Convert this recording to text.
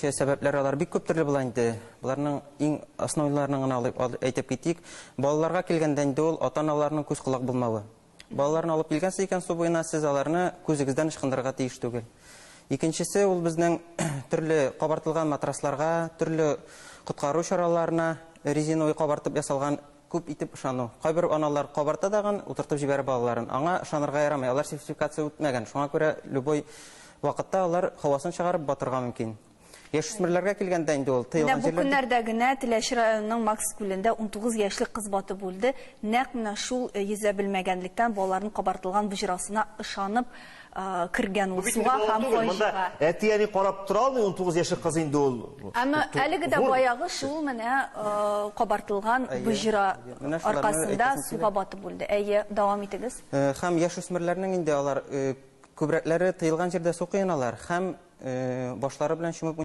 Сәбәпләр алар бик күп төрле була инде. Боларның иң основнойларын гына алып әйтеп китик. Балаларга килгәндә инде ул ата-аналарның күз-колак булмавы. Балаларны алып килгәнсез икән су буена, сез аларны күзегездән ычкындырырга тиеш түгел. Икенчесе ул безнең төрле кабартылган матрасларга, төрле коткару чараларына резиновый кабартып ясалган күп итеп ышану. Кайбер аналар кабарта дагын, утыртып җибәрә балаларын. Аңа ышанырга ярамый, алар сертификация үтмәгән. Шуңа күрә любой вакытта алар һавасын чыгарып батырга мөмкин. Яшүсмерләргә килгәндә инде ул Менә тыелган бу җирләрдә. көннәрдә генә Теләче районының Макс күлендә 19 яшьлек кыз батып үлде. Нәкъ менә шул йөзә белмәгәнлектән балаларның кабартылган боҗрасына ышанып кергән ул Бу бит инде суга бала һәм түгел, монда фаҗига. әти-әни карап тора алмый, 19 яшьлек кыз инде ул. Әмма әлеге дә Зур. баягы шул менә кабартылган Әйе, боҗра әйе. Менә шуларны аркасында әйтәсем килә. суга батып үлде. Әйе, дәвам итегез. Һәм яшүсмерләрнең инде алар күбрәкләре тыелган җирдә су коеналар һәм башлары белән чумып.